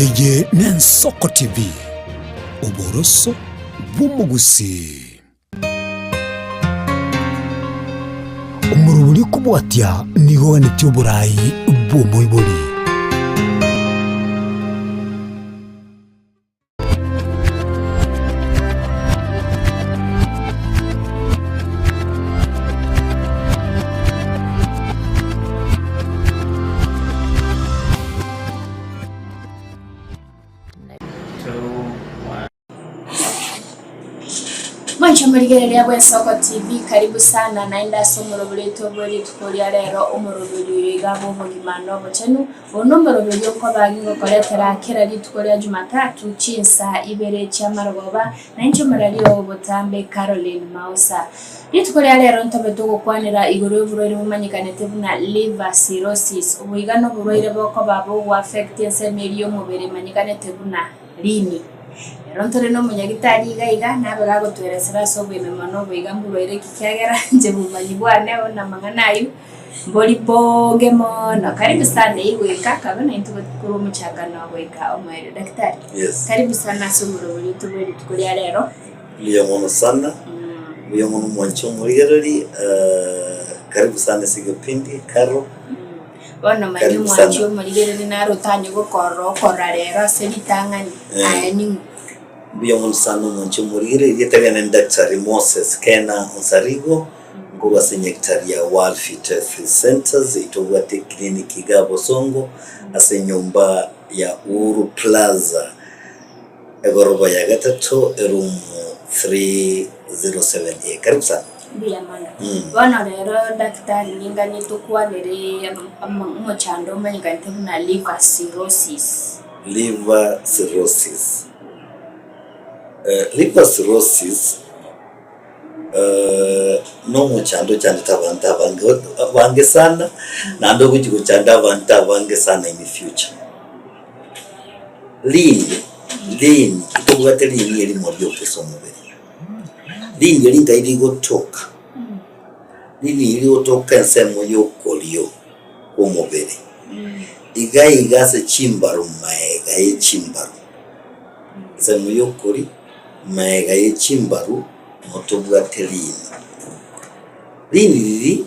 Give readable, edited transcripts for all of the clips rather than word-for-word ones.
Eye n'Ensoko TV, oboroso bw'omogusii. Omorobori okobwatia nigo oganetie oborai bw'omoibori. Mwanche omorigereria bw'Ensoko TV, karibu sana naende ase omorobori oito bwe rituko ria rero, omorobori oyo iga bw'obogima na obochenu. Oyo nomorobori okoba gingokoretera kera rituko ria Jumatatu chinsa ibere chi'amarogoba, na inche omorari oo botambe Caroline Mausa. Rituko ria rero ntobe togokwanera igoro y'oborwaire bomanyekanete buna liver cirrhosis. Obo iga noborwaire bokoba bogoaffect ensemo eria y'omobere emanyekanete buna rini. Ero ntore nomonyagitari iga iga, nabe gagotoeresera ase oboime mono obo iga mborwaire ki kiagera inche bomanyi bwane bono amang'ana ayio mbori bonge mono. Karibu sana eyio goika kabe naintwe korwa omochakano goika omoerio. Daktari, Yes. karibu sana ase omorobori oito bwe rituko ria rero. Mbuya mono sana, mbuya mono mwanche omorigereri, karibu sana ase egepindi, Carol. Bono manya Karibu omwanchi sana. omorigereri naro otanye gokorora okorora rero ase ritang'ani, Eh. aye ning'o? Mbuya mono sana omwanchi omorigereri, erieta riane ni Daktari Moses Kena Onsarigo, nkorwa ase nyagetari ya World Fit Health Centers, eyio tobwate eclinic igaa Bosongo, ase enyomba ya Uhuru Plaza, Egoroba ya gatato, eroom 307A. Karibu sana. Mbuya mono. Bono rero daktari ninganie tokwanere ama- omochando omanyekanete buna liver cirrhosis. Liver cirrhosis. Eh, liver cirrhosis eh, nomochando ochandete abanto abange abange sana, naende ogochia gochanda abanto abange sana in future. Rini, rini, ntobwate rini erimo rioka ase omobere. Rini eri nkai rigotoka, rini eri rigotoka ensemo ya okorio kwa omobere, iga iga ase chimbaru maega ye chimbaru, ensemo ya okorio maega ye chimbaru notobwate rini. Rini riria.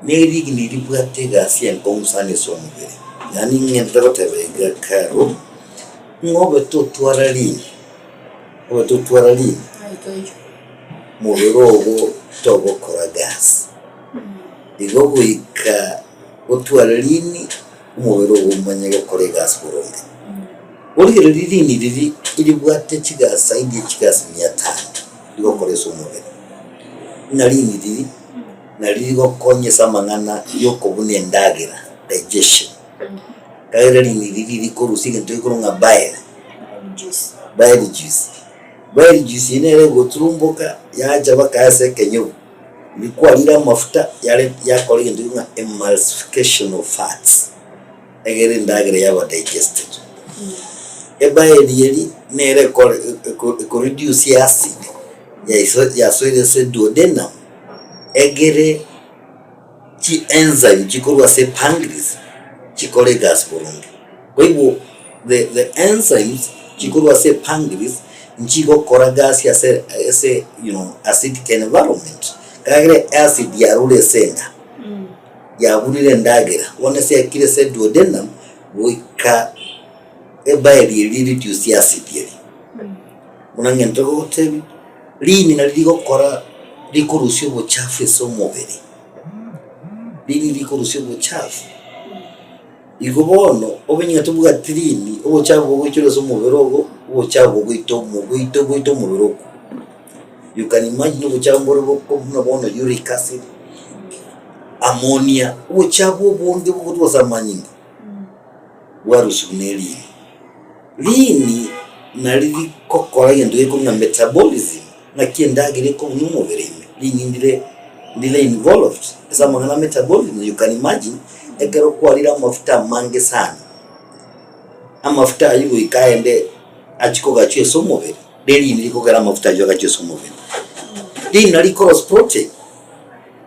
Nerigini ribwate egasi enkong'u sana ase omobere, yaani ng'ente goteba iga karo, ng'a obe totwara rini, obe totwara rini, mobere ogo togokora gasi. Igo goika otware rini, omobere ogo omanye gokora egasi boronge. Origereria rini riria eribwate chigasi zaidi ya chigasi mia tano rigokora ase omobere, ng'a rini riria. Nario rigokonya ase amang'ana y'okobuna endagera, digestion. Ekiagera rini riria rikorusia egento gekorwa ng'a bile, bile juice. Bile juice eye nere egoturumboka yacha mpaka ase ekenyobu, riria kwarire amafuta yare yakora egento ng'a emulsification of fats, egere endagera yaba digested. Ebile eria nere ekore eko ekoreduce acid yaiso yasoire ase duodenum. Egere chi enzyme chikorwa ase pancreas chikore egasi boronge. Kwa hivyo the the enzymes chikorwa ase pancreas nchigokora gasi ase ase you know acidic environment ekiagera acid yarure ase enda yaburire endagera bono ase yakire ase duodenum goika ebile eria ereduce acid eria. Buna ngento gogotebia. Riini nario rigokora rikorusia obochafu ase omobere, riini rikorusia obochafu. Igo bono obe ng'a tobwati riini, obochafu bogoichora ase omobere ogo, obochafu bogoita omo goita goita omobere okwo. You can imagine obochafu mbore boko buna bono uric acid, ammonia, obochafu obonge bogotwa ase amanyinga, bwarusiwa na eriini. Riini nari rigokora egento gekorwa ng'a metabolism, naki endagera ekobuna omobere ime, riini ndire ndire involved ase amang'ana a metabolism, you can imagine ekero kwarire amafuta amange sana, amafuta aywo goika aende achie kogachwa ase omobere, ne riini rikogera amafuta aywo agachwe ase omobere. Riini nari rikorosia protein,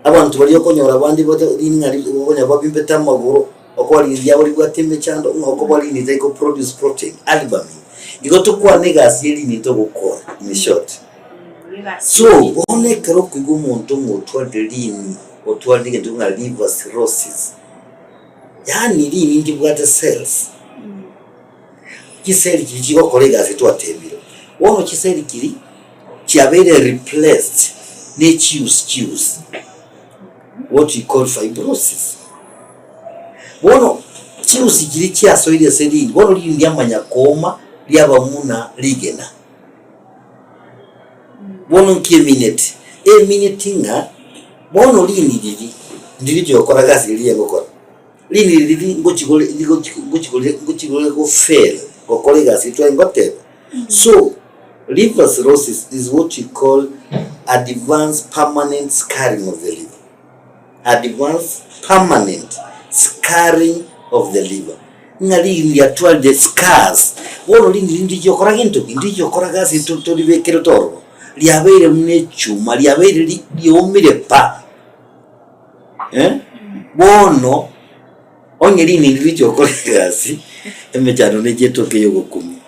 abanto baria okonyora abande bate riini ng'a okonyora babimbete amagoro. Okoba rini riabo ribwate emechando, ng'a okoba rini ritari ko produce protein, albumin. Igo tokwane egasi ye rini togokora in short. So, bono ekero okoigwa omonto ng'a otwarire rini, otwarire egento ng'a liver cirrhosis, yaani rini ndibwate cells, chiseli chiria chigokora egasi twatebire. Bono chiseli chiria chiabeire replaced ne chiusi chiusi, what we call fibrosis. Bono chiusi chiria chiasoire ase rini, bono rini riamanya kooma riaba buna rigena. Bono nki emineti? Emineti ng'a bono rini riria ndirichi gokora gasi riria rigokora. Rini riria ngochi gore rigochi ngochi gore ngochi gore go fail gokora egasi eywo tware goteba. So, liver cirrhosis is what we call advanced permanent scarring of the liver. Advanced permanent scarring of the liver. Ng'a rini riatwarire scars, bono rini riria ndichi gokora gento ki? Ndichi gokora gasi to toribekerete ororo, riabeire buna echuma, riabeire ri riomire pa, eh, bono onye rini ndirichi gokora egasi, emechando nechi etoke ya ogokumia.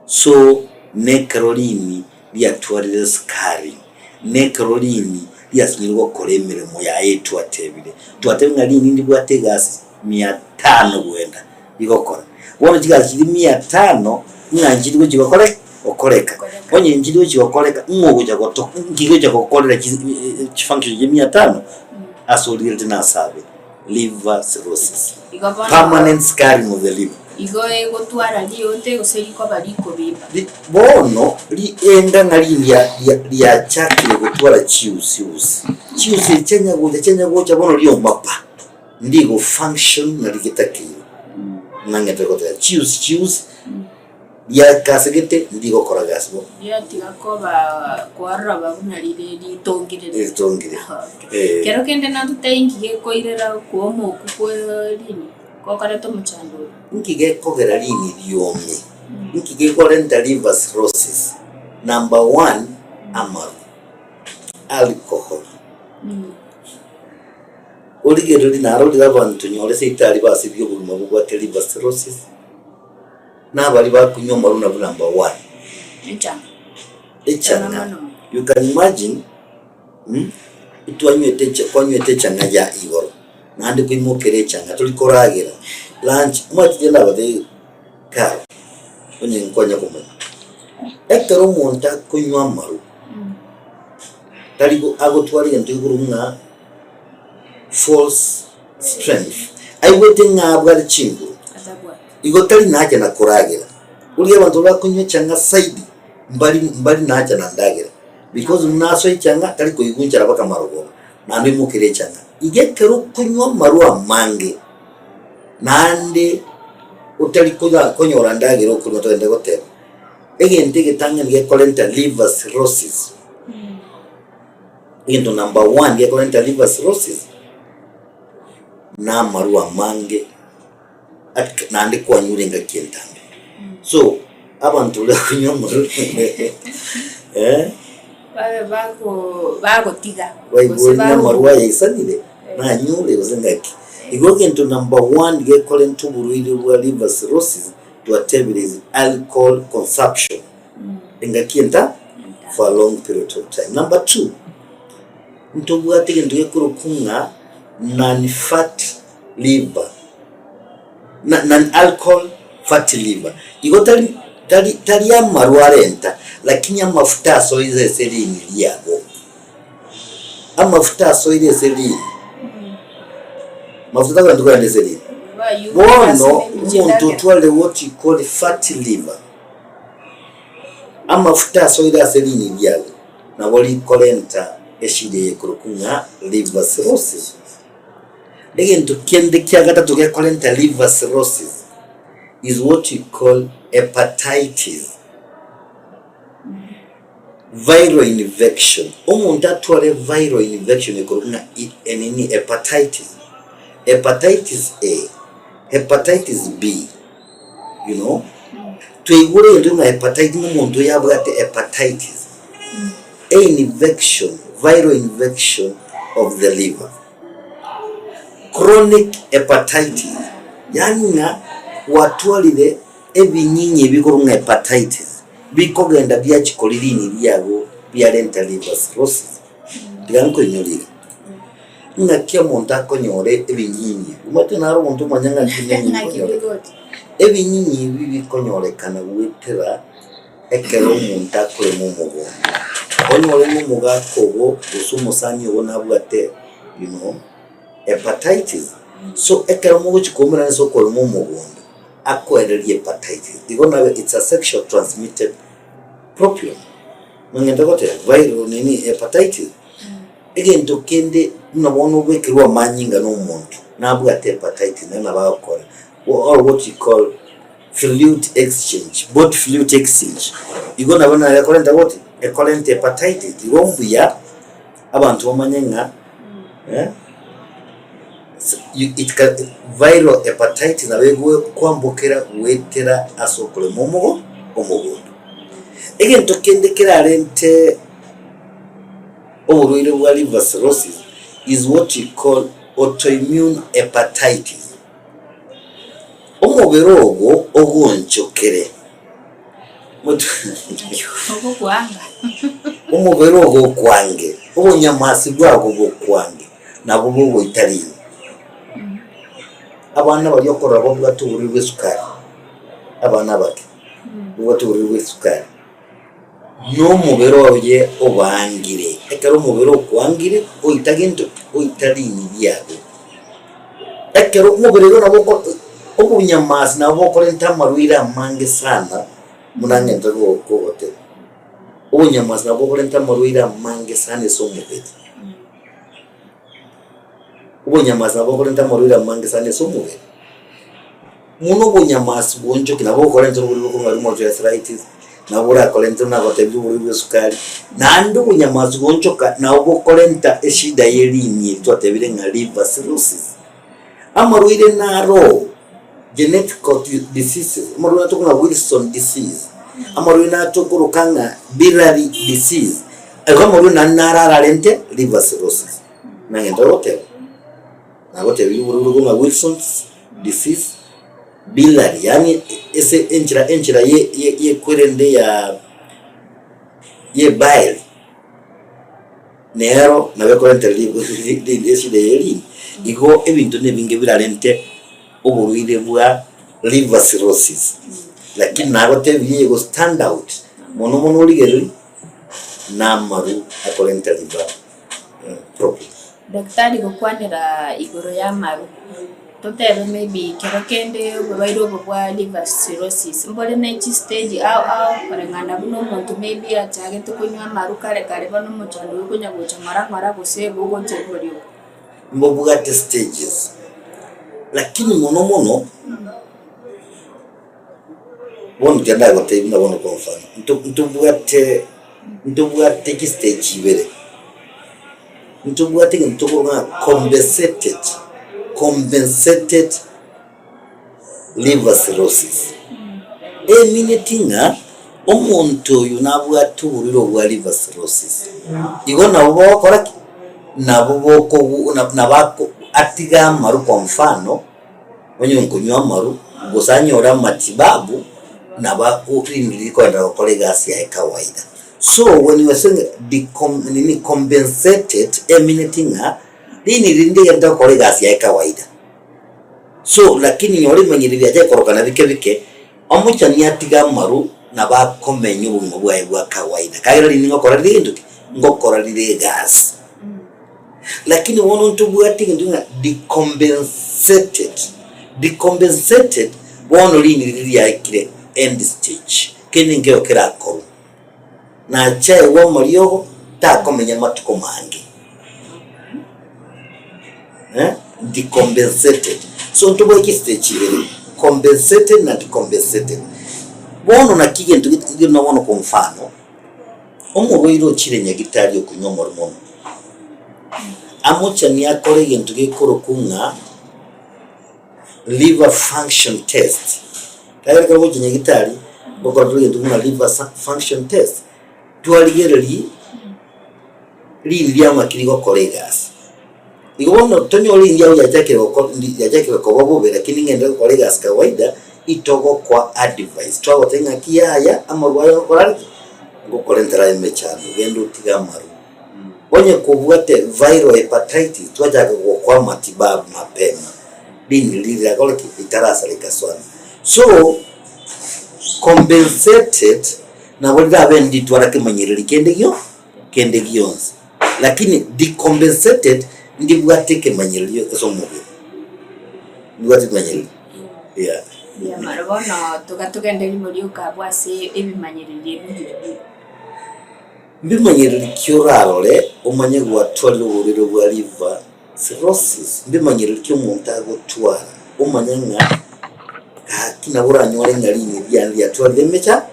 So, nekero rini riatwarire scarring, nekero rini riasinyire gokora emeremo yaye etwatebire. Twatebire ng'a rini ndibwate egasi mia tano goenda rigokora. Bono chigasi chiria mia tano, ng'a nchiri gochi gokora ki? Gokoreka. Onye nchiri gochi gokoreka, ng'o ogocha goto nki gocha gokorera chi chifunction chia mia tano? Ase origerete nase abe. Liver cirrhosis. Igo bono Permanent scarring of the liver. igo egotwara rionte gose rikoba rikobimba. Ri- Bono rienga ng'a rindia ria- riachakire gotwara chiusi usi. Chiusi echi chianya gocha chianya gocha bono rioma pa. Ndigo function nari getakeire. Ng'ang'ete goteba chiusi chiusi riakasegete ndigokora gasi bono. Riatiga koba kwaroroba buna rire ritongire. Ritongire. Okay. Eh. Kero kende natotebie inki gekoirera kooma okwo kwa rini gokoreta omochando oyo? Nki gekogera rini riome? Nki gekorenta liver cirrhosis? Number one, amaru, alcohol. Origererie narorire abanto nyore seitari basibie obogima bobwate liver cirrhosis, na abaria bakonywa amaru nabwo number one. Echang'a. Echang'a, Mono mono. you can imagine mm, twanywete echa kwanywete echang'a ya igoro, naende koimokera echang'a tori koragera, lunch, omanyete inche nabatebi kare, onye nkonya komanya, ekero omonto akonywa amaru, tari go agotwara egento igoro ng'a false strength, aigwete ng'a abwate chinguru, igo tari nacha na koragera. Oria abanto bakonywa echang'a zaidi, mbari mbari nacha na ndagera, because buna asoa echang'a tari koigwa enchara mpaka marogoba, naende oimokere echang'a. Iga ekero okonywa amarwa amange, naende otari konya konyora ndagera okonywa togende goteba, egento egetang'ani gekorenta liver cirrhosis. Egento number one gekorenta liver cirrhosis, na amarwa amange ak naende kwanyure engaki entambe. So, abanto baria bakonywa amarwa eh, Babe bako bagotiga gose baigure ng'a amarwa bagobuga. aya aisanire, nanyure gose ng'aki. Igo egento number one gekorenta oborwaire bwa liver cirrhosis, twatebire is alcohol consumption. Engaki enta for a long period of time. Number two, ntobwate egento gekorokwa ng'a non-fat liver, na- non-alcohol fatty liver. Igo tari tari tari amarwa arenta, lakini amafuta asoire ase riini riago. Amafuta asoire ase riini, mafuta tagwenereti kogenda ase riini. Bono, omonto otwarire what you call fatty liver, Amafuta asoire ase riini riago nabo rikorenta eshida eye ekorokwa ng'a liver cirrhosis. Egento kende kia gatato gekorenta liver cirrhosis is what we call hepatitis, viral infection. Omonto atware viral infection ekorokwa ng'a enini hepatitis, hepatitis A, hepatitis B. You know, twaigure egento ng'a hepatitis, ng'a omonto oyo abwate hepatitis, a infection, viral infection of the liver. Chronic hepatitis. Yaani ng'a gwatwarire ebinyinyi ebi korwa ng'a hepatitis bikogenda biachia koria riini riago biarenta liver cirrhosis. Tiga nkoinyore iga, ng'aki omonto akonyora ebinyinyi ebi? Omanyete naro omonto omanye ng'aki ebinyinyi Ng'aki bikonyoreka. bigocha. Ebinyinyi ebi bikonyorekana goetera ekero omonto akorema omogondo. Onyore ng'a omogaka ogo gose omosani ogo nabwate you know hepatitis. So ekero mogochia koumerana ase okorema omogondo, akoererie hepatitis. Igo nabe it's a sexual transmitted problem. Nong'ente goteba viral nini hepatitis. Egento kende buna bono obekerwe amanyinga na omonto nabwate hepatitis naende nabo agokora or what you call fluid exchange, body fluid exchange. Igo nabo nere ekorenta goti? Ekorenta hepatitis. Igo mbuya abanto bamanye ng'a it can viral hepatitis nabo egokwambokera goetera ase okorema omogo omogondo. Egento kende kerarente oborwaire bwa liver cirrhosis is what we call autoimmune hepatitis. Omobere ogo ogoonchokere Ogokwanga. Omobere ogo okwange, obonyamasi bwago bokwange, nabwo bogoita riina. Abana baria okorora babwate oborwaire bwa esukari, abana abake, babwate oborwaire bwa esukari, na omobere oye obaangire. Ekero omobere okwangire, oita gento ki? Oita riini riago. Ekero omobere igo nabo oko obonyamasi nabo bokorenta amarwaire amange sana, buna ng'ente go kogoteba. Obonyamasi nabo bokorenta amarwaire amange sana ase omobere. Obonyamasi nabo bokorenta amarwaire amange sana ase omobere. Buna obonyamasi bwonchoki nabo bokorenta oborwaire bokong'aa rheumatoid arthritis, nabo borakorente buna nagotebirie oborwaire bwa esukari, naende obonyamasi goonchoka nabo bokorenta eshida ye riini eri twatebire ng'a liver cirrhosis. Amarwaire naro genetic diseases, amarwaire natokoroka ng'a Wilson disease, amarwaire natokoroka ng'a biliary disease, igo amarwaire naende naro ararente liver cirrhosis. Nagento ogoteba, nagotebirie oborwaire bwa ng'a Wilson's disease, Biliary, yaani ase enchera enchera ye ye yekwerende ya ye bile, nero nabo ekorenta ri ri eshida eye rini. Igo ebinto na ebinge birarente oborwaire bwa liver cirrhosis, lakini nagotebirie eye go stand out mono mono origererie na amaru akorenta liver problem. Daktari gokwanera igoro y'amaru, totebe maybe kero kende oborwaire obo bwa liver cirrhosis mbore ne chistage ao ao koreng'ana buna omonto maybe achagete konywa amaru kare kare bono omochando oyo okonya gocha ng'ora ng'ora gose bogocha bori obo. Mbobwate stages, lakini mono mono, bono tiga ndagotebie buna bono kwa mfano, nto ntobwate ntobwate chistage ibere. Ntobwate egento tokoroka ng'a compensated, compensated liver cirrhosis. Emineti ng'a omonto oyo nabwate oborwaire obwa liver cirrhosis, igo nabo bogokora ki? Nabo bokogu nabo ako atiga amaru kwa mfano. Onye nkonywa amaru, gose anyore amatibabu, nabo akorinde rikoenda gokora egasi yaye kawaida. So when you are saying decom nini compensated, emineti ng'a rini rinde rigende gokora egasi yaye kawaida. So lakini nyora ebimanyiri biacha korokana bike bike, omochani atige amaru nabo akomenya obogima bwaye bwa kawaida, kagera rinde ngokora rire gento ki? Ngokora rire egasi. Lakini bono ntobwate egento ng'a decompensated, decompensated bono riini riria riaikire end stage, kende nkeigo kerakorwe, nachaegwe amariogo takomenya matuko mange eh, decompensated. So ntobwate chistage ibere, compensated na decompensated. Bono naki egento gete buna bono kwa mfano. Omorwaire ochire nyagitari okonywa omorimo omobe, amochanie akore egento gekorokwa ng'a liver function test. Ekiagera ekero ogochia nyagitari, ngokora tore egento buna liver function test, twarigereria riini riamaki rigokora egasi. Igo bono tonyore ringi riao riachakire goko riachakire koba bobe lakini ng'ende gokora egasi kawaida, itogokoa advice twagotebia ng'aki yaya amarwa aya ogokora are ki? Ngokorentera aye emechando genda otige amarwa. Onye kobwate viral hepatitis twachaka gokoa matibabu mapema rini riria rirakore ki? Ritarasareka sana. So compensated nabo rirabe nditwara kemanyereri kende gio kende gionsi. Lakini decompensated ndibwate ekemanyererio ase omobere, ndibwate ekemanyererio yeah. Mbuya mono. Bono toga togende rimo rioka abwo ase ebimanyererio ebi biri. Mbimanyereri ki orarore omanye gwatwarire oborwaire bwa liver cirrhosis? Mbimanyereri ki omonto agotwara omanye ng'a gaki nabo oranyore ng'a riini riane riatwarire emecha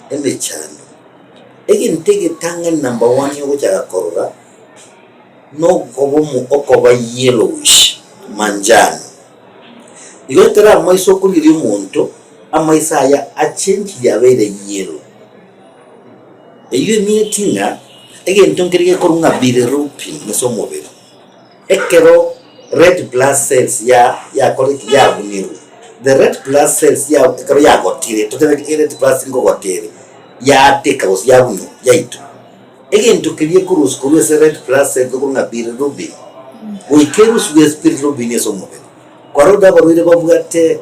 emechando. Egento egetang'ani number one ogochaka korora nokoba omo okoba yellowish, manjano. Igo ekero amaiso okorigereria omonto, amaiso aya achenchiri abeire yellow. Eyio emineti ng'a egento nkere gekorwa ng'a bilirubin ase omobere. Ekero red blood cells ya yakorire ki? Yabunirwe, the red blood cells ya ekero yagotire totebe e red blood cell nkogota ere, yaateka gose yabunwa yaitwa, egento keria ekorusia korwa ase red blood cell gekorwa ng'a bilirubin, goika erusiwe ase bilirubin ase omobere. Kwarorire abarwaire babwate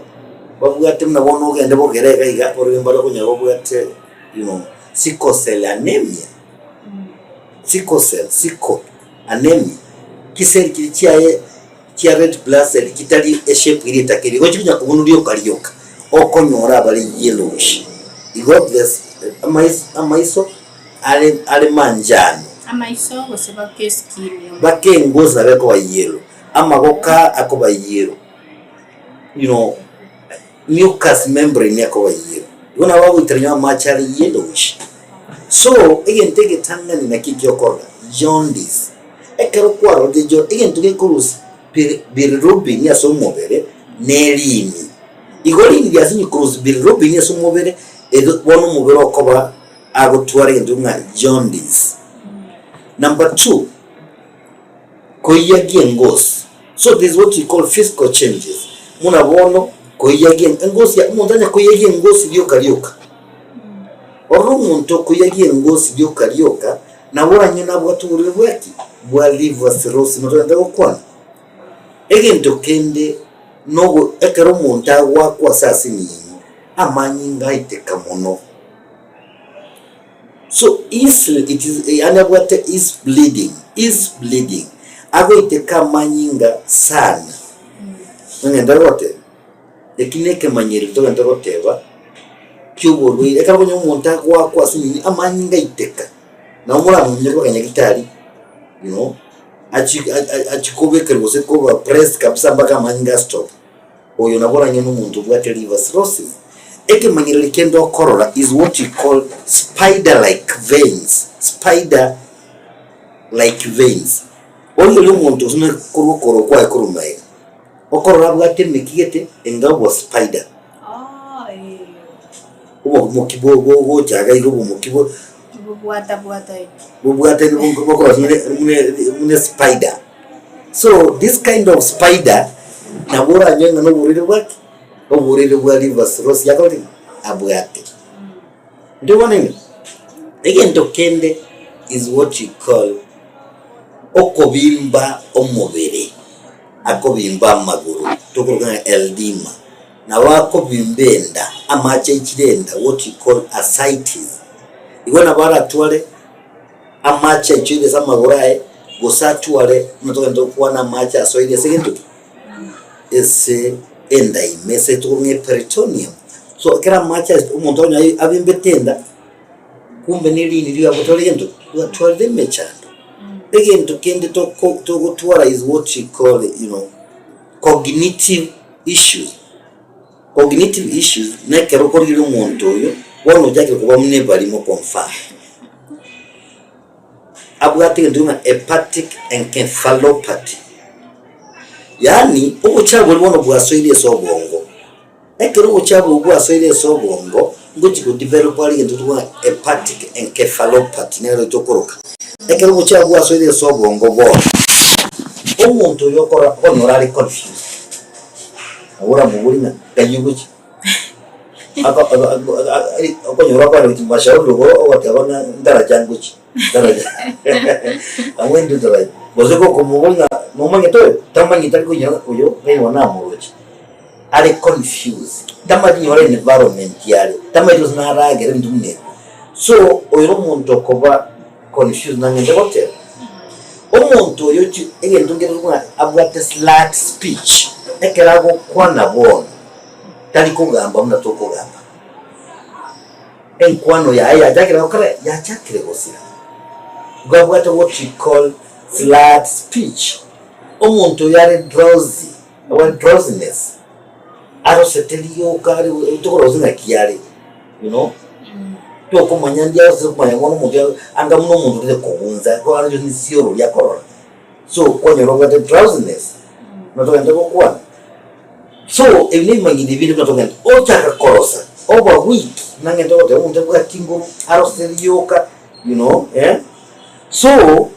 babwate buna bono ogende bogere iga iga, abarwaire mbare okonyora babwate you know sickle cell anemia, sickle cell, sickle. Anemia, chiseli chiria chiaye chia red blood cell chitari eshape eria etakeire, igo chikonya kobunwa rioka rioka, okonyora abare yellowish. Igo this amaiso amaiso are are manjano. Amaiso gose baka eskin yomo. Baka engosi nabo ekoba yellow, amaboko aa akoba yellow, you know, mucous membrane ekoba yellow. Igo nabo bagoiterania amache are yellowish. So, egento egetang'ani nakio ekiokorora, jaundice. Ekero kwarorire jo egento gekorusia bili bilirubin ase omobere ne riini. Igo riini riasinye korusia bilirubin ase omobere, erio bono omobere okoba agotwara egento ng'a jaundice. Number two, koiyagia engosi. So this is what we call physical changes. Buna bono koiyagia engosi ya omonto onye koiyagia engosi rioka rioka. Ororo omonto okoiyagia engosi rioka rioka, nabo oranyore nabwate oborwaire bwa ki? Bwa liver cirrhosis notagete gokwana. Egento kende nogo ekero omonto agoakwa ase asinini, amanyinga aiteka mono. So easily it is yaani abwate is bleeding, is bleeding, agoiteka amanyinga sana. Nogenda goteba, eki na ekemanyererio togende goteba ki'oborwaire, ekero okonyora omonto agoakwa ase nini, amanyinga aiteka, nabo moramominyoke mpaka nyagetari you know, achi achi kobekerwa gose koba pressed kabisa mpaka amanyinga astop. Oyo nabo oranyore nomonto obwate liver cirrhosis. Ekemanyererio kende okorora is what you call spider like veins, spider like veins. Origereria omonto gose na korwa okoro kwaye korwa magega, okorora abwate emeki gete enga obwa spider. Obomoki bo bogocha iga iga obomoki bo Bobwata bwata bobwate bokorosia buna buna espider. So this kind of spider nabo oranyore ng'a noborwaire bwa ki? Oborwaire bwa liver cirrhosis yakora ki? Abwate. Intwe bono ime, egento kende is what you call okobimba omobere, akobimba amagoro, tokoroka ng'a eldema. Nabo akobimba enda, amache aichire enda, what you call ascites. Igo nabo aratware. Amache aichoire ase amagoro aye, gose atware buna togende gokwana amache asoire ase egento ki? Ase enda ime, ase tokoroka ng'a eperitoneum. So ekero amache ase omonto onye abimbete enda, kumbe ne riini riagotwara egento ki? Riatwarire emechando. Egento kende toko togotwara is what we call you know, cognitive issues. Cognitive issues, nekero okorigereria omonto oyo, bono ochakire koba buna ebarimo kwa mfano. Abwate egento ng'a hepatic encephalopathy, yaani obochafu boria bono bwasoire ase obongo. Ekero obochafu obwo bwasoire ase obongo, ngochi go develop are egento tokobua ng'a hepatic encephalopathy nero tokoroka. Ekero obochafu bwasoire ase obongo bono. Omonto oyo okora okonyora are confused, nabo oramobori ng'a ng'ai ogochia? Ako- ako- ako- a- okonyora okogenda gochia mashauri igo ogoteba ng'a ndaraja ngochia, ndaraja ang'we inde ndaraja. Gose gokomoboria ng'a nomanyete oyo? Tamanyeti tari koinyora ng'a oyo ng'ai bono namoroche. Are confused, tamanyeti nyora environment are, tamanyeti gose naragere ebinto buna ebio. So, oyo nomonto okoba confused nang'ende goteba, omonto oyo chi egento nkere buna abwate slurred speech, ekero agokwana bono, tari kogamba buna tokogamba. Enkwano yaye yachakire gokora yachakire gosira. Igo abwate what we call slurred speech. Omonto oyo are drowsy, abwate drowsiness, arosete rioka are tokorosia ng'aki are, you know, tokomanya ndi arosete komanya bono omonto oyo anga buna omonto otari kobunza, igo aroche nisioro oria akorora. So, kwanyora obwate drowsiness, buna togente gokwana. So, ebi nebimanyiri binde buna togente ochaka korosa, oba weak, buna ng'ente ogoteba omonto abwati nguru, arosete rioka, you know eh, so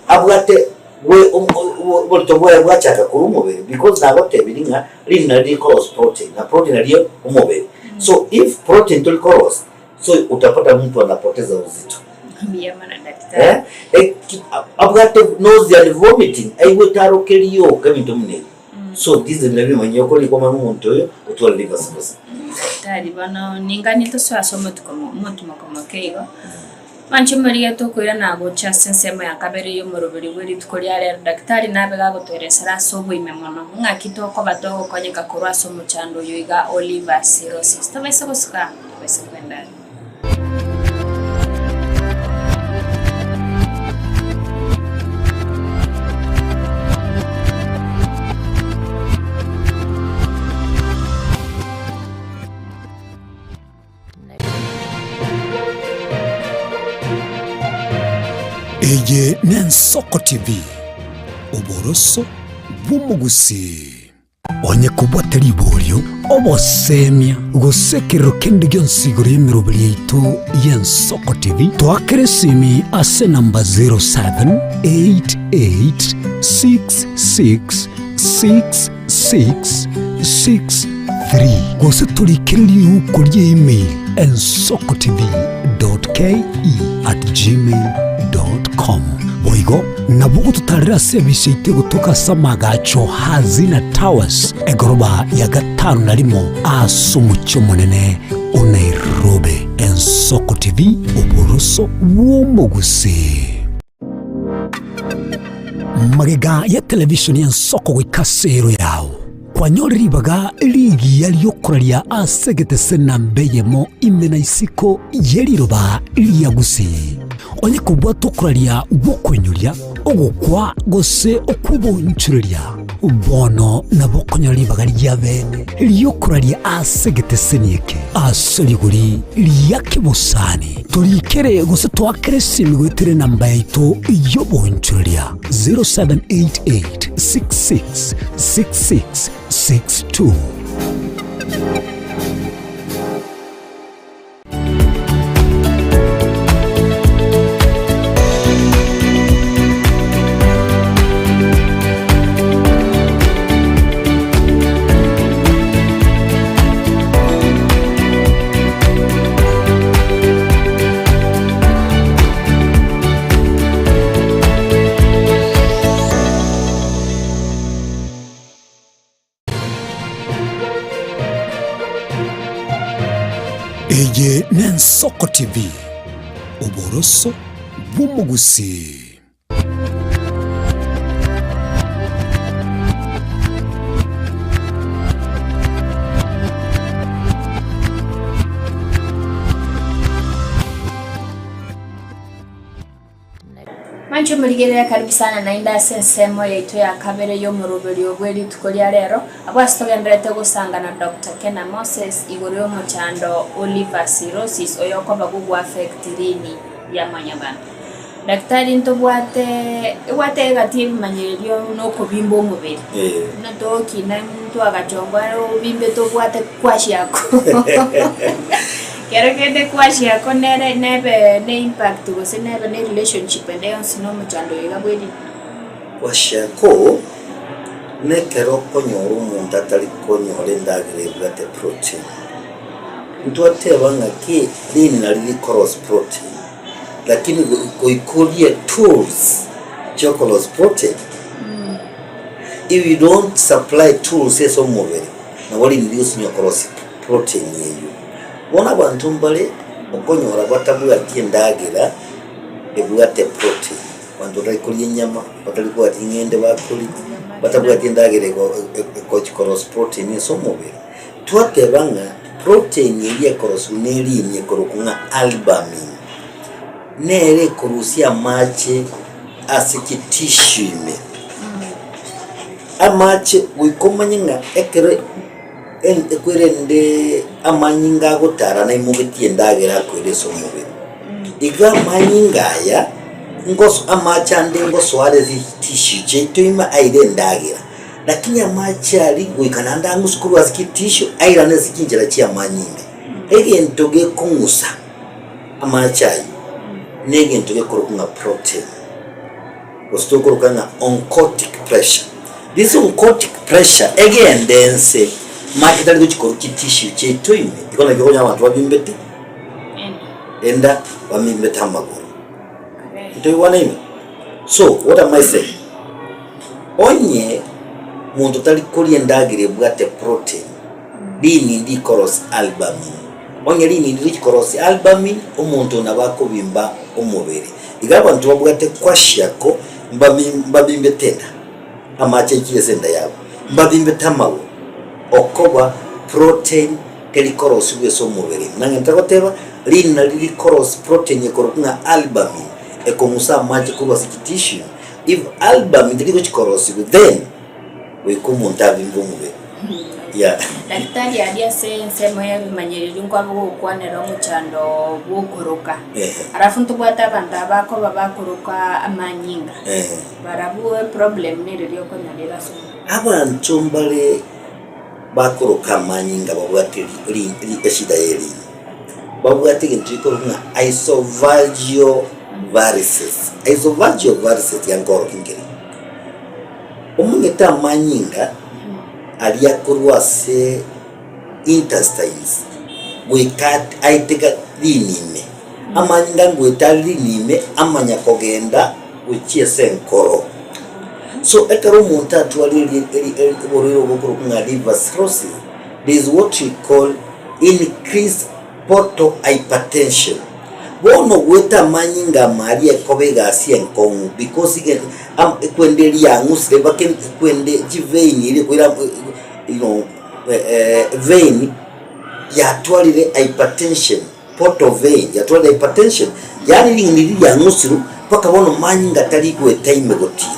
abwate we oborito bwaye bwachaka korwa omobere because nagotebirie ng'a rina rikorosia protein, na protein nario omobere. So if protein tori korosia, so utapata mtu anapoteza uzito. Mbuya mono daktari. Eh, eki abwate nausea and vomiting, aigwete aroke rioka ebinto buna ebi. So this is nabio omanye okorikwa omanye omonto oyo otware liver cirrhosis. Daktari bono ninganie tosoe ase omotuko omotumoko moke igo, mwanche morigete okoirana gocha ase ensemo ya kabere ya omoroberi bwe rituko ria rero, daktari nabe gagotoeresera ase oboime mono, ng'aki tokoba togokonyeka korwa ase omochando oyo iga o liver cirrhosis. Tobaise gosuka amo, tobaise kwenda are. Eye n'Ensoko TV, oboroso bw'omogusii. Onye kobwate riborio, obosemia, gose ekerero kende gionsi igoro y'emeroberi yaito y'Ensoko TV, toakere esimi ase enamba 0788666663 gose torikere riuko rie email ensokotv.ke@gmail.com. Boigo nabo ogototarera ase ebise yaito egotoka ase amagacho Hazina Towers, egoroba ya gatano na rimo ase omochie omonene o Nairobi. Ensoko TV, oboroso bw'omogusii. Magega ya television y'ensoko goika ase ero yao, kwanyore ribaga rigiya riokoraria ase egetese namba eyemo ime na isiko ye riroba ria Gusii. Onye kobwate okoraria gw'okoinyoria, ogokwa gose okw'obonchoreria, bono nabo okonyora ribaga ria bene ri'okoraria ase egeteseni eke ase rigori ria kebosani. Torikere gose toakere esimi goetera enamba yaito y'obonchoreria 0788 66 66 62. Eye n'Ensoko TV, oboroso bw'omogusii. Mwanche morigereria karibu sana naende ase ensemo yaito ya kabere y'omoroberio bwe rituko ria rero, abwo ase togendererete gosanga na Doctor Kena Moses igoro y'omochando o liver cirrhosis oyokoba gogoaffect rini ria mwanyabanto. Daktari ntobwate ebwate egati y'ebimanyererio na okobimba omobere, buna togokina ntwagachongwa obimbe tobwate kwashiako Kero kende kwashiako nere nebe ne impact gose nebe ne relationship ende yonsi na omochando oyo iga bwe ri. Kwashiako Buna ekero okonyora omonto atari konyora endagera ebwate protein, ntwateba ng'aki rini nari rikorosia protein, lakini goika orie tools chiokorosia protein. If you don't supply tools ase omobere, nabo rini rigosinywa korosia protein eywo. Bono abanto mbare okonyora batabwati endagera ebwate protein, abanto batari koria enyama, batari kobwati ching'ende bakoria, batabwati endagera ego egochi korosia protein ase omobere. Twateba ng'a protein eria ekorosiwa na erini ekorokwa ng'a albumin, nere ekorusia amache ase chitissue ime. Amache goika omanye ng'a ekero ekwerende amanyinga agotara naimogetie endagera akoira ase omobere. Iga amanyinga aya, ngoso amache ande ngosoa are ase chitissue chiaito ime aire endagera, lakini amache aria goika naende ang'use korwa ase chitissue airane ase chinchera chi'amanyinga. Egento gekong'usa amache ayio, na egento gekorokwa ng'a protein, gose tokoroka ng'a oncotic pressure. This oncotic pressure egende nse, amache tari gochia korwa chitissue chiaito ime, igo naki okonyora abanto babimbete enda, bamimbete amagoro. Ntoigwanaine? So, what am I saying? Onye monto tari koria endagera ebwate protein, rini ndikorosia albumin. Onye rini ndirikorosia albumin, omonto oyo nabo akobimba omobere. Iga abanto babwate kwashiako mbabimbete enda, amache aikire ase enda yabo, mbabimbete amagoro, okoba protein teri korosigwa ase omobere. Buna ng'ente goteba, rini nari rikorosia protein ekorokwa ng'a albumin, ekong'usa amache korwa ase chitissue. If albumin teri gochi korosigwa then goika omonto abimbe omobere. Yeah. Daktari aria ase ensemo y'ebimanyererio nkwabe gokwanera omochando bw'okoroka. Ehe. Alafu ntobwate abanto aba bakoba bakoroka amanyinga. Ehe. Barabwo eproblem nere okonyorera ase omobere. Abanto mbare bakoroka amanyinga babwate ri- ri- ri- eshida y'erimo. Babwate egento gekorokwa ng'a esophageal varices. Esophageal varices yankorokia nkeri? Omonyete amanyinga aria akorwa ase intestines goika aeteka rinime, amanyinga ngoeta are rinime amanya kogenda gochia ase enkoro. So ekero omonto atwarire eri eri eri oborwaire obo bokorokwa ng'a liver cirrhosis, there is what we call increased portal hypertension. Bono goeta amanyinga amo aria ekoba egasi enkong'u because ige am ekwende riang'usire mpaka ekwende chivein eria ekoira you know vein yatwarire hypertension, portal vein yatwarire hypertension, yaani ring'ana riria riang'usirwe mpaka bono manyinga tari goeta ime gotira.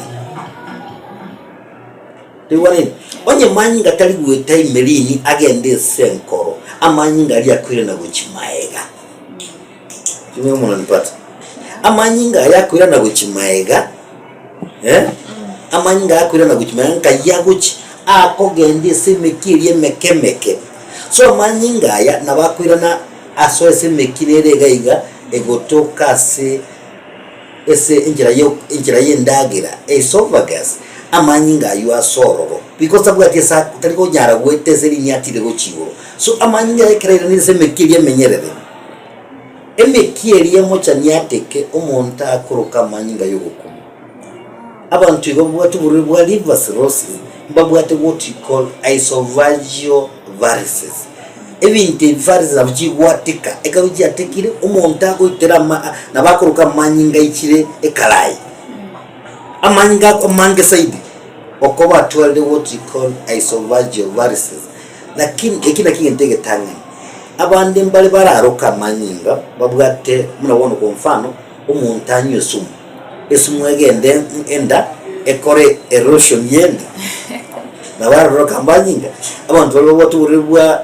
Toigwanire? Onye manyinga tari goeta ime rini agende ase enkoro, amanyinga aria akoirana gochia maega. Sijui kama unanipata. Amanyinga aya akoirana gochia maega, eh, amanyinga aya akoirana gochia maega nkai agochia, akogenda ase emeki eria emeke emeke. So amanyinga aya nabo akoirana asoe ase emeki nere iga iga, egotoka ase ase enchera ya enchera ya endagera, esophagus, amanyinga aywo ase ororo, because tabwati ase ako tari konyara goeta ase rinia atire gochia igoro. So amanyinga aya ekero airanire ase emeki eria emenyerere, emeki eria emochani ateke omonto akoroka amanyinga ya ogokumia. Abanto igo babwate oborwaire bwa liver cirrhosis, mbabwate what we call esophageal varices. Ebinto ebi varices nabo chigwatika, ekero chiatekire, omonto agoitera ama nabo akoroka amanyinga aichire ekarai, amanyinga ako amange zaidi, okoba atwarire what we call esophageal varices. Lakini eki nakio egento egetang'ani, abande mbare bararoke amanyinga babwate buna bono kwa mfano, omonto anywe esumu, esumu egende enda ekore erosion y'enda, nabo aroroka amanyinga, abanto baria babwate oborwaire bwa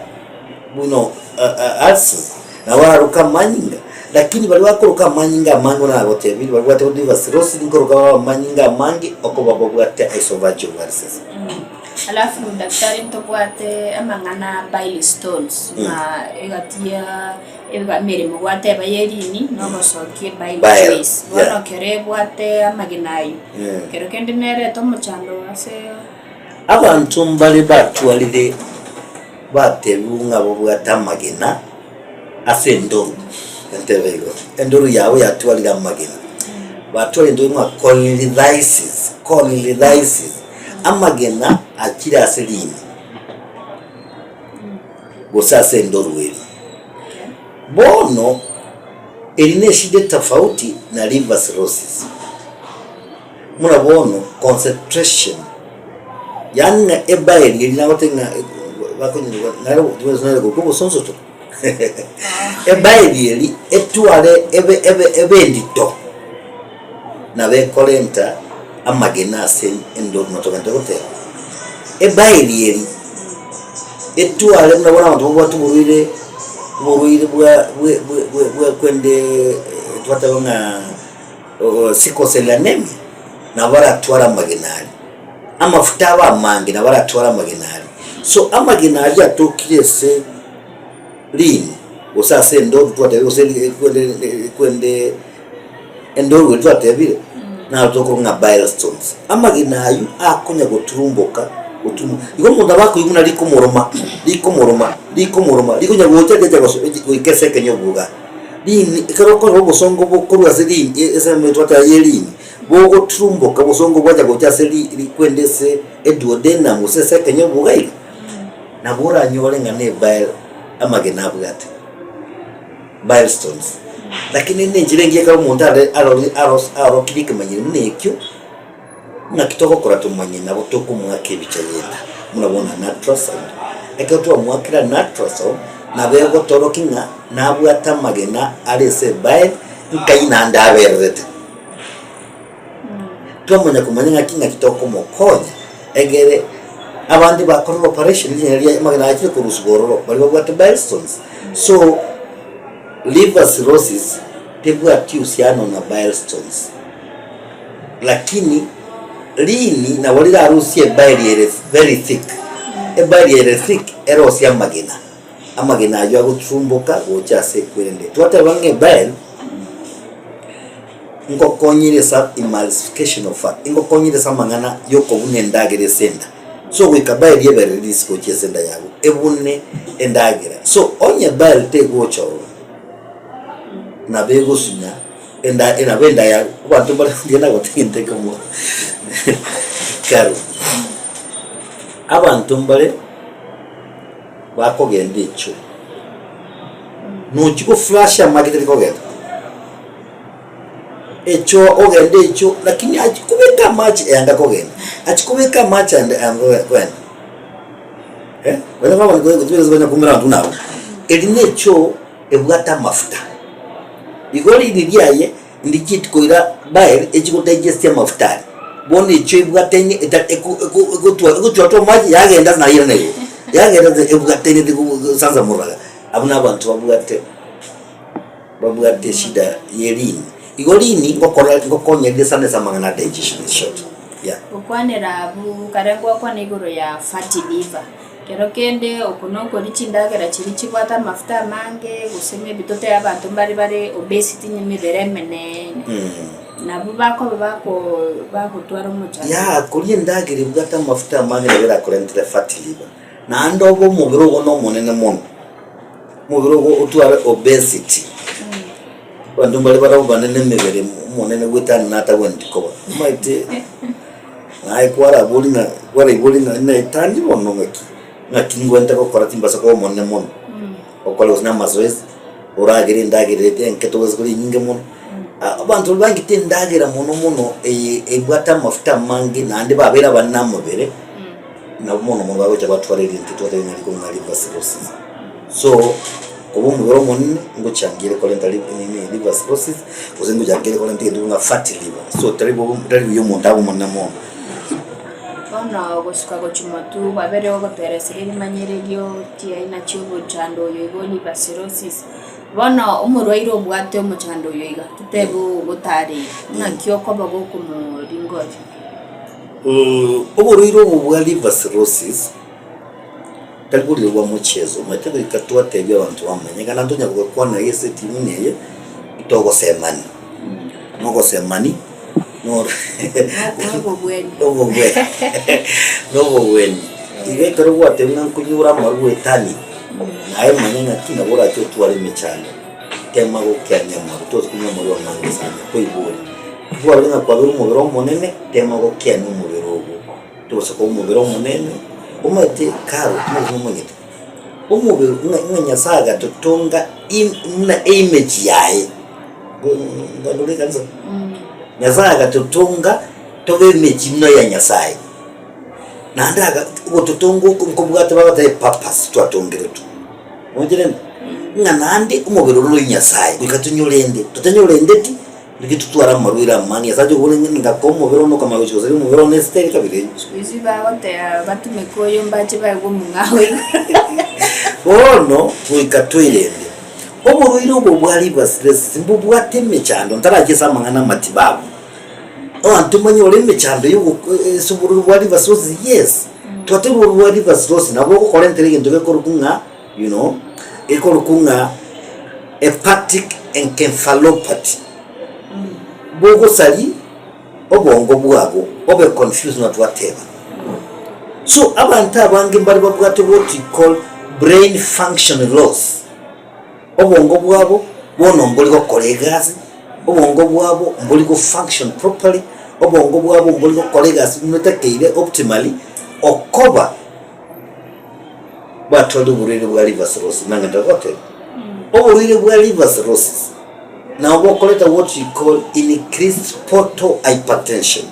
buna ulcers, nabo bararoke amanyinga, lakini baria bakoroka amanyinga amange buna nagotebirie baria babwate liver cirrhosis nkoroka bare amanyinga amange okoba babwate esophageal varices. Alafu daktari ntobwate amang'ana a bile stones ng'a egati ya emeremo gwateba y'erini na ogosokia ebile Bile, juice. Bono yeah. ekero ebwate amagena aywo, Yeah. kero kende nerete omochando ase. Abanto mbare batwarire batebigwe ng'a babwate amagena ase endoru, entebe igo, endoru yabo yatwarire amagena. Batwarire endoru ng'a cholelithiasis, cholelithiasis, amagena achire ase riini gose ase endoru eria. Bono, eri ne eshida etofauti na liver cirrhosis. Buna bono concentration, yaani ng'a ebaeri eria nagotebia ng'a bakonyora naro nare korokwa obosonsoto ebaeri eria etware ebe ebe ebe endito, nabo ekorenta amagena ase endoru notogende goteba. Ebaeri eria etware buna bono abanto babwate oborwaire oborwaire bwa bwe bwe bwe bwa kwende twateba ng'a. Sikoseli anemia, nabo baratware amagena aria. Amafuta abe amange, nabo baratware amagena aria. So amagena aria atokire ase riini, gose ase endoru twatebire gose ri kwende kwende endoru eria twatebire, naro tokorwa ng'a bile stones. Amagena aywo akonya goturumboka goturumboka, igo omonto nabo akoigwa buna rikomoroma rikomoroma rikomoroma rikonya gocha riacha goso goika ase ekenyobu igaa. Riini, ekero okorora obosongo bokorwa ase riini ase emetwata ye riini, bogoturumboka obosongo bwacha gocha ase ri rikwenda ase eduodenum gose ase ekenyobu iga iga, nabo oranyore ng'a ne bile amagena abwate, bile stones. Lakini ne enchera engiya ekero omonto are arori aros aorokirie ekemanyero buna ekio, Naki togokora tomanye nabo tokomoaka ebicha y'enda, buna bono an ultrasound. Ekero twamoakire an ultrasound, nabo egotorokia ng'a nabwate amagena are ase ebile, nkai naende abererete. Twamanya komanya ng'aki ng'aki tokomokonya, egere abande bakorire operation rinyene ria amagena achire korusigwa ororo, baria babwate bile stones. So, liver cirrhosis tebwati uhusiano na bile stones. Lakini riini nabo rirarusie ebaeri ere very thick, ebaeri ere thick erosie amagena, amagena aywo agoturumboka gocha ase ekwerende. Twateba ng'a ebaeri ngokonyire ase emulsification of fat, ngokonyire ase amang'ana ya okobuna endagera ase enda. So goika baeri ebe release gochia ase enda yago, ebune endagera. So onye bile tegocha ororo, nabo egosunya. Enda nabo enda ya abanto mbare ndiye nagote egento ekemo kare, abanto mbare bakogenda echoo, nochia goflush amache tari kogenda, echoo ogende echoo lakini achia kobeka amache eyanga kogenda, achia kobeka amache ande anga kogenda eh, onye konya koumera abanto buna abwo, eri na echoo. Ebwate amafuta. Igo riini riaye ndichieti koira bile echi godigest amafuta aria. Bono echio ebwataine eta eko eko egotwa egochwatwa amache yagenda ase nairana igoro. Yagenda ase ebwataine tegosansa moraga. Abwo na abanto babwate babwate eshida ye riini. Igo riini ngokora ngokonya rire sana ase amang'ana a digestion in short, yeah. Gokwanera abwo kare ngwakwana igoro ya fatty liver. Kero kende oko nokoria chindagera chiria chibwate amafuta amange, gose maybe totebe abanto mbare bare obesity onye emebere emeneene, nabwo bakoba bako bagotwara omochando. Yah, koria endagera ebwate amafuta amange nabo erakorentere fatty liver, naende obe omobere ogo na omonene mono, omobere ogo otware obesity, abanto mbare barabwo banene emebere omonene goetania natagwenereti koba, omanyete. Naye kwarabori ng'a kwaraibori ng'a naetanie bono ng'aki, ng'aki ngwente gokora timbasa koba omonene mono. Okore gose na amazoezi, oragere endagera ere enke togose koria enyinge mono. Abanto baria bangete endagera mono mono eye ebwate amafuta amange naende babeire abanene amabere, nabo mono mono bagocha batwara ebinto twateba ng'a riko ng'a liver cirrhosis. So, koba omobere omonene ngochangire korenta ri nini liver cirrhosis, gose ngochangire korenta egento buna fatty liver, so tari bobe tari buya omonto abe omonene mono. Bono gosuka gochia motwe kwabere ogotoeresera ebimanyererio chiaina chia omochando oyo igo liver cirrhosis. Bono omorwaire obwate omochando oyo iga, totebe ogotareire, ng'aki okoba gokomoringoria? Oborwaire obo bwa liver cirrhosis. Tari borire bwa mocheso, omanyete goika twatebia abanto bamanye, ekero naende tonya gokwana ase etimu eye, togosemani, nogosemani. Noro Nobobweni. Nobobweni. Nobobweni. Igo ekero gwatebire ng'a nkonyora amarwa goetania, naye manya ng'aki nabo orache otware emechando, tema gokeania amarwa, tosi konywa amarwa amange sana, koigure. Kwarorire ng'a kwabeire omobere omonene, tema gokeania omobere ogo, tobasa koba omobere omonene, omanyete karo, omobere omanyete, omobere ng'a ng'a Nyasaye agatotonga im buna eimage yaye, ngondore ekanisa? Nyasaye agatotonga tobe emechi buna ya Nyasaye, naende aga ogototonga oko nkobwate bagoteba epurpose twatongeretwe, omonchire ng'a ng'a naende omobere oro noyo Nyasaye, goika tonyorende, totanyorendeti riria totware amarwaire amange, Nyasaye ache kobora ng'a ngakoa omobere one okamanya gochia gosaria omobere one ase teri kabere eyio. Siku hizi bagoteba batumeke oyo mbache baegwe omong'ao iga. Bono goika toirende. Oborwaire obo bwa liver cirrhosis mbobwate emechando ntarachie ase amang'ana amatibabu. Abanto mbanyore emechando ya ogo ase oborwaire bwa liver cirrhosis yes. Twateba oborwaire bwa liver cirrhosis nabo bogokorentera egento gekorokwa ng'a you know, gekorokwa ng'a hepatic encephalopathy. Bogosaria obongo bwago obe confused buna twateba. So abanto abange mbare babwate what we call brain function loss. Obongo bwabo bono mbori gokora egasi, obongo bwabo mbori go function properly, obongo bwabo mbori gokora egasi buna etakeire optimally, okoba batwarire oborwaire bwa liver cirrhosis nang'ende goteba. Oborwaire bwa liver cirrhosis nabo bokoreta what we call increased portal hypertension,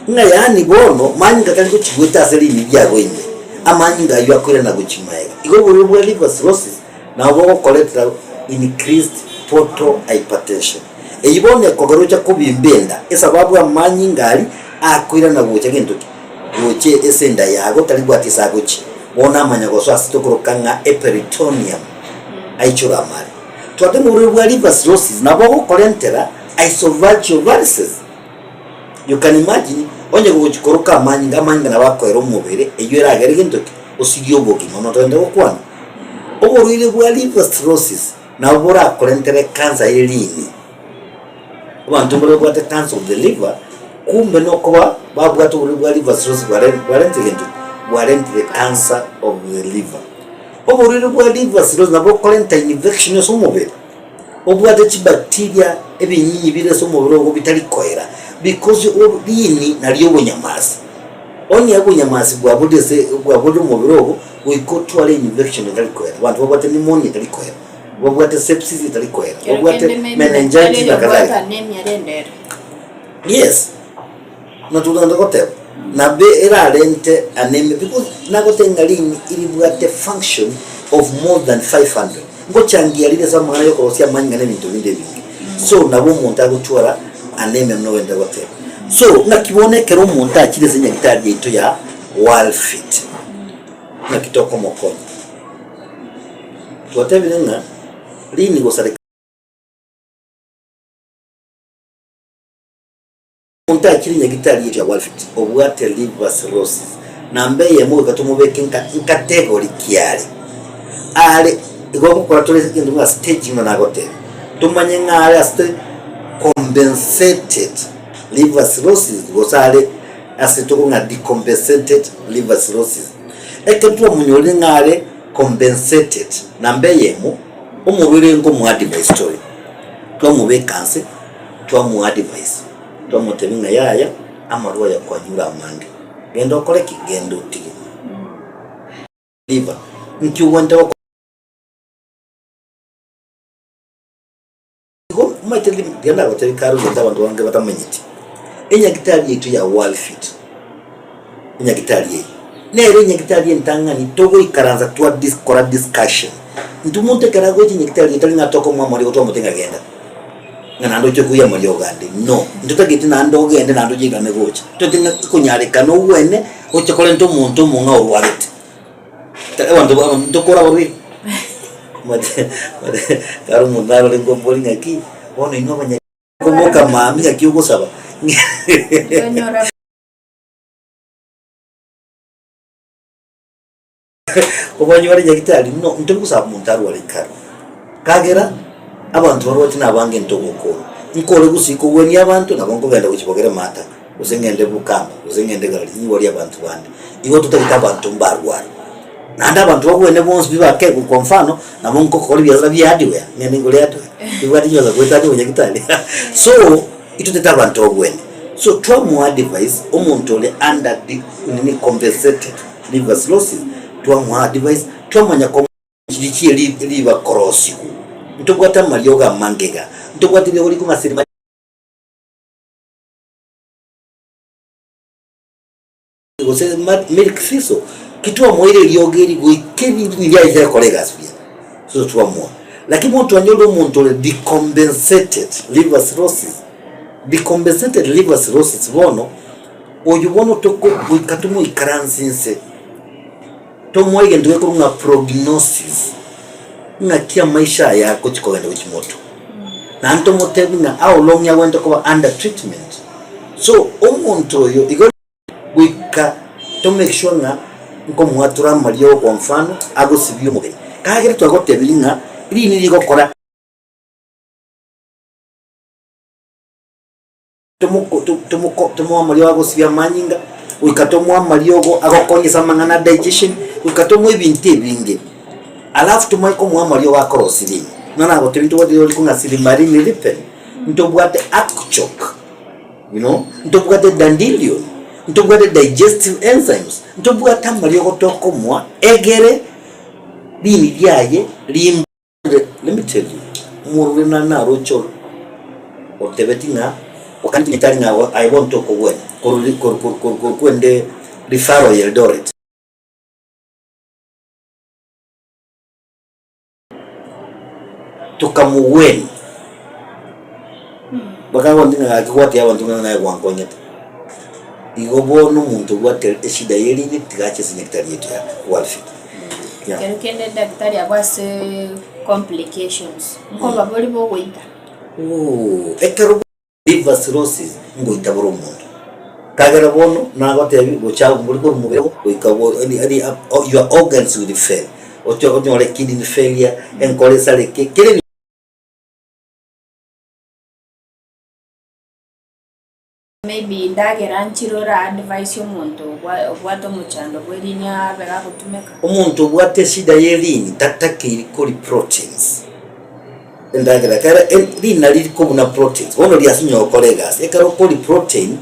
ng'a yaani bono manyinga tari gochigweta ase riini riago ime, amanyinga aywo akoirana gochia magega. Igo oborwaire bwa liver cirrhosis nabo bogokoretera increased portal hypertension. Eyio bono ekogera ocha kobimba enda esababu amanyinga aria akoirana gocha gento ki? Gocha ase enda yago taribwati ase agochia. Bono amanya gosoa ase tokoroka ng'a eperitoneum aichore amare. Twateba oborwaire bwa liver cirrhosis nabo bogokorentera esophageal varices. You can imagine onye gogochia koroka amanyinga, amanyinga nabo akoera omobere eywo eragere gento ki? Osirie obogima. Omonto ogende gokwana. Oborwaire bwa liver cirrhosis nabo borakorentere ekansa ye riini. Abanto mbare babwate cancer of the liver, kumbe nokoba babwate oborwaire bwa liver cirrhosis bware bwarentire gento ki? Bwarentire cancer of the liver. Oborwaire bwa liver cirrhosis nabo bokorenta infection ase omobere, obwate chibacteria ebinyinyi bire ase omobere ogo bitari koera, because o riini nario obonyamasi. Onye obonyamasi bwaborire ase bwaborire omobere ogo, goika otware infection etari koera. Abanto babwate pneumonia etari koera, babwate sepsis etari koera, Kero babwate kende maybe meningitis daktari na kadhalika. oyobwata nemiarende ere. Yes, natogenda goteba nabe erarente anemia because nagotebia ng'a riini eribwate function of more than 500 ngochangia rire ase amang'ana ya okorosia amanyinga na ebinto binde ebinge. So nabo omonto agotwara anemia buna ogende goteba. So ng'aki bono ekero omonto achire ase nyagetari yaito ya Worldfit, ng'aki tokomokonya? Twatebire ng'a riini gosareka. Omonto achire nyagitari ya Walfit obwate liver cirrhosis, namba eyemo goika tomobeke nka nkategori ki are. Are igo gokora tore egento buna staging buna nagoteba, tomanye ng'a are ase compensated liver cirrhosis gose are ase tokong'a decompensated liver cirrhosis. Ekero twamonyorire ng'a are compensated, namba eyemo, omorwaire nkomoadvise tore, twamobeka nse. Twamoadvise, twamotebia ng'a yaya, amarwa aya kwanyure amange, genda okore ki? Genda otige. Liver, nki ogwenerete gokora? Igo omanyete riria ndagotebie kare ogento abanto bange batamanyeti, enyagitari yaito ya Worldfit, enyagitari eye, nere enyagitari entang'ani togoikaransa twa dis kora discussion. Intwe omonto ekero agocha enyagitari eye tari ng'a tokomoa amariogo twamotebia ng'a genda. Ng'a naende oche koiyia amariogo ande, no. Ntotageti naende ogende naende oche oirane gocha. Totaeti ng'a ekonyarekana ogwene, oche korenta omonto omong'ao orwarete. Tari abanto ba ntokore abarwaire? Omanyete kare omonto narore nkombori ng'aki, bono inwe abanya koboka mambia ng'aki ogosaba. Tonyora Obanyore nyagitari no ntori gosaba monto arware kare, kagera abanto barwati nabange ntogokora. Nkore gusii kogwenia abanto, nabo nkogenda gochia bogere maata, gose ng'ende bukamba, gose ng'ende Galili, nyiborie abanto bande. Igo totagete abanto mbarware. Naende abanto bagwene bonsi pi bakegwa kwa mfano, nabo nkokora ebiasara bia hardware, ng'ende ngore hardware, bibwate chibesa goetania obonyagitari so, intotagete abanto bagwene. So twamoadvise omonto ore under the nini compensated liver cirrhosis, twamoadvise, twamanya ko. Chiria chie riba korosigwa, ntobwate amariogo amange iga, ntobwate eriogo rikong'aseri gose milk thistle, ki twamoire eriogo eri goika erinde riaye gokora egasi buya, so twamoa. Lakini bono twanyorire omonto ore decompensated liver cirrhosis, decompensated liver cirrhosis bono, oywo bono toko goika tomoikaranse inse. Tomoe egento gekorwa ng'a prognosis, ng'aki amaisha aye agochia kogenda gochia motwe. Naende tomotebi ng'a how long agwenerete koba under treatment. So omonto oyo igo goika to make sure ng'a nkomoatora amariogo kwa mfano agosibia omobere. Kagere twagotebirie ng'a riini rigokora. Tomoe amariogo agosibia amanyinga, goika tomoe amariogo agokonya ase amang'ana a digestion, goika tomoe ebinto ebinge. Alafu tomanye komoa amariogo akorosia riini. Buna nagotebia ntobwate rirorio rikong'a silimarini ripen, ntobwate artichoke, you know, ntobwate dandelion, ntobwate digestive enzymes, ntobwate amariogo tokomoa egere riini riaye rimbe. Let me tell you, omorwire nare naroche ore otebeti ng'a okaneti nyagetari ng'a aye bono tokogwena korwa ri kor kor kor kor kwende referral ya Eldoret. Tokamogwenia, bakagontebia ng'a gaki gwatebia abanto ng'a naye gwankonyete. Igo bono omonto obwate eshida ye rini tiga ache ase nyagetari yaito ya Walfit. Yeah. Ekero kende daktari abwo ase complications, nkoba bori bogoita. Ooh, ekero liver cirrhosis ngoita bore omonto. Kagera bono nagotebi bochafu mbori korwa mobere ogo goika bo yani yani your organs will fail. Oche onyore kidney failure, enkoro esareke, kere. Maybe endagera nchire ora advise omonto obwate omochando bwe rini abe gagotumeka. Omonto obwate eshida ye rini tatakeiri kori proteins endagera ekero rini nari rikobuna proteins bono riasinye gokora egasi ekero okori protein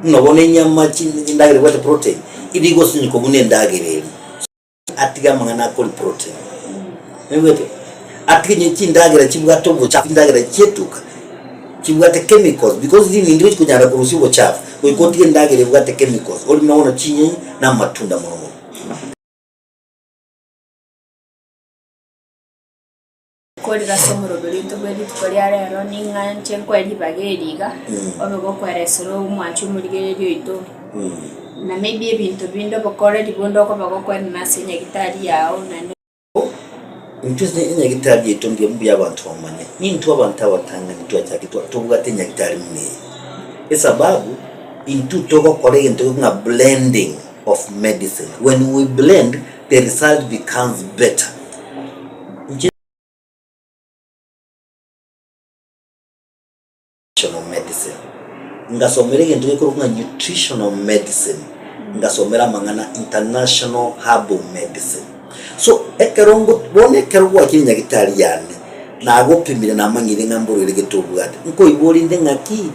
buna bono enyama chindagera ebwate protein rigosinye kobuna endagera eria. Atige amang'ana akori protein. Oigwete? Atige onye chindagera chibwate obochafu, chindagera chietuka, chibwate chemicals because rinde ndigochi konyara korusia obochafu, goika otige endagera ebwate chemicals, orime bono chinyeni na amatunda mono mono. Korire ase omoroberi oito bwe rituko ria rero, ning'a inche nkoe ribaga eri iga, obe gokoeresera omwanchi omorigereria oito, na maybe ebinto binde obokoreri bonde okoba gokoenana ase enyagitari yao naende. Intwe ase enyagitari yaito mbuya mbuya abanto bamanye, nintwe abanto abatang'ani twachakire tobwate enyagitari buna eye. Esababu, intwe togokora egento ng'a blending of medicine, when we blend, the result becomes better. Inche Nutritional medicine, ngasomera egento gekorokwa ng'a nutritional medicine, ngasomera amang'ana international herbal medicine. So ekero ngo bono ekero gwachire nyagetari yane, nagopimire namanyire ng'a mborwaire gete obwate, nkoiboria inde ng'aki?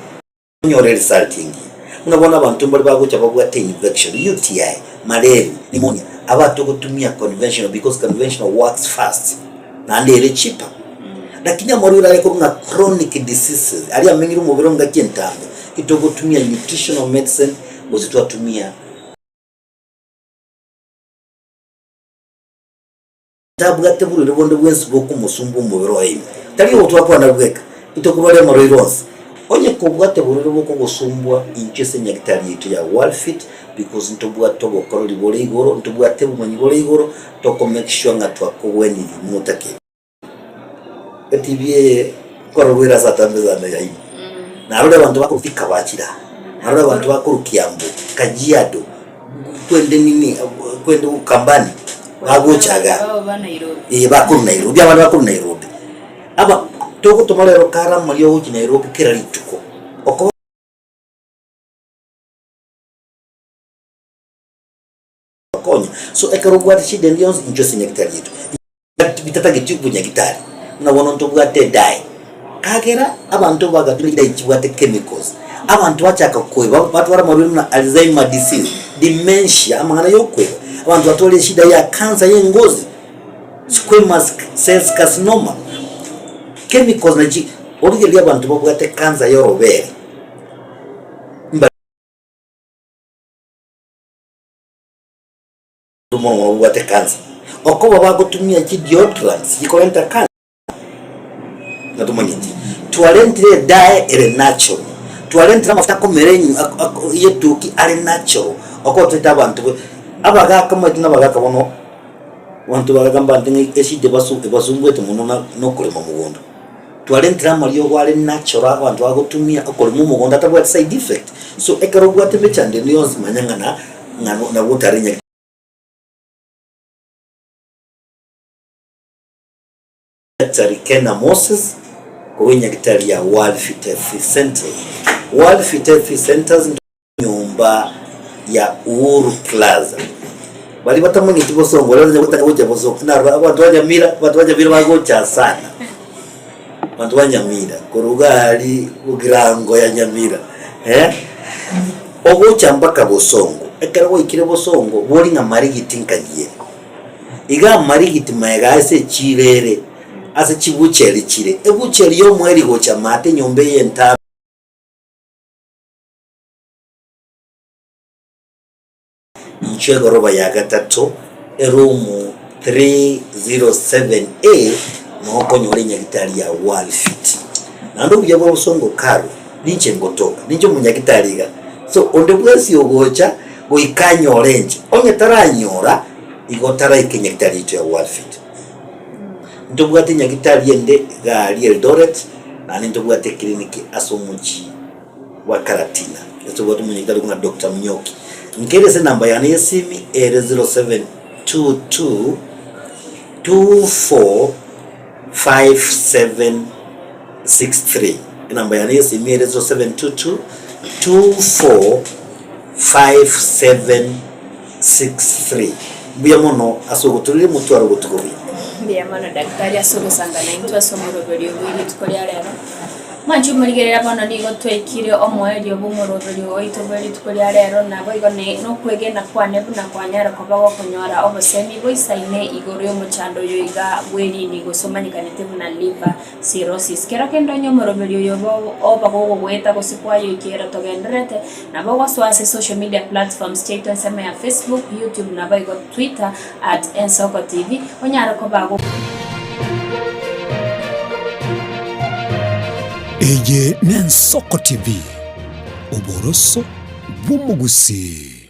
Onyore result engiya. Buna bono abanto mbare bagocha babwate infection, UTI, malaria, pneumonia, aba togotumia conventional because conventional works fast naende ere cheaper. Lakini amarwaire aria akorwa ng'a chronic diseases, aria amenyire omobere ongaki entambe, itogotumia nutritional medicine gose twatumia. Tabwate borwaire bonde bwensi bokomosumba omobere oye ime. Tari ogotwakwana bweka, itokorwaria amarwaire onsi. Onye kobwate borwaire bokogosumbwa, inchwe ase enyagitari yaito ya Worldfit because ntobwate obokoreri bore igoro, ntobwate obomanyi bore igoro, toko make sure ng'a twakogwenirie buna otakeire. ETV eye nkororwa ere ase atambe sana yaino. Narore abanto bakorwa Thika bachire aa, narore abanto bakorwa Kiambu, Kajiado, kwende nini kwende Ukambani bagocha igaa, eh bakorwa Nairobi, abande bakorwa Nairobi. Aba. Togotoma rero kare amariogo gochia Nairobi kera rituko, okoba konya. So ekero obwate shida ende yonsi, inchuo ase nyagetari yaito. Bitatageti obonyagitari, buna bono ntobwate edae, kagera abanto bagatumia chidae chibwate chemicals, abanto bachaka koeba batwara amarwaire buna Alzheimer disease, dementia, amang'ana ya okoeba, abanto batware eshida ya cancer ya engozi, squamous cells carcinoma, chemicals nachi origereria abanto babwate cancer ya orobere. Mono mono babwate cancer, okoba bagotumia chi deodorants chikorenta cancer ng'a tomanyeti. Twarentire edae ere natural, twarentire amafuta akomera enyu ako ako yetuki are natural, okoba toete abanto be abagaka omanyete buna abagaka bono, abanto bagaka mbante ng'a eshida ebasu ebasumbuete mono na na okorema mogondo. Twarentire amariogo are natural abanto bagotumia okorema omogondo atabwati side effect. So ekero obwate emechando ende yonsi manya ng'a na ng'a nabo otare Daktari Kena Moses korwa enyagitari ya World Fit Centers. World Fit Centers nyomba ya Uhuru Plaza. Baria batamanyeti bosongo baria baranya gotaka gocha bosongo narora abanto ba Nyamira abanto ba Nyamira bagocha sana, abanto ba Nyamira korwa iga aria bogirango ya Nyamira eh, ogocha mpaka bosongo, ekero gwaikire bosongo bori ng'a marigiti nkayie, iga amarigiti maega ase echiro ere, ase chibucheri chire, ebucheri ya omoerio gocha maate enyomba eye entambe. Inchuo egoroba ya gatato, erumu 307A, noo okonyora enyagitari ya World Fit. Naende obuya bwa bosongo karwe, ninche ngotoka, ninche omonyagitari iga. So onde bwensi ogocha goika anyore inche, onye taranyora, igo taraika enyagitari yaito ya World Fit. Ntobwate enyagitari ende iga aria Eldoret, naende ntobwate eclinic ase omochie. bwa Karatina, ase obwate omonyagitari buna Doctor Munyoki. Nkere ase enamba yane y'esimi ere 0722 245763. Enamba yane y'esimi ere 0722 245763. Mbuya mono ase ogotoreria motware obotuko obuya. Mbuya mono Daktari ase ogosanga naintwe ase omoroberio bwe rituko ria rero. Mwanche omorigereria bono nigo twaikire omoerio bw'omoroberio oito bwe rituko ria rero, naboigo nokwegena kwane buna kwanyara koba gokonyora obosemi boisaine igoro y'omochando oyo iga bw'erini gose omanyekanete buna liver cirrhosis. Kero kende onye omoroberio oyo oba gogoeta gose kwayoikera togendererete, nabo ogosoa ase social media platforms chiaito ensemo ya Facebook, YouTube naboigo Twitter at Ensoko TV onyare koba go. Eye n'Ensoko TV, oboroso bw'omogusii.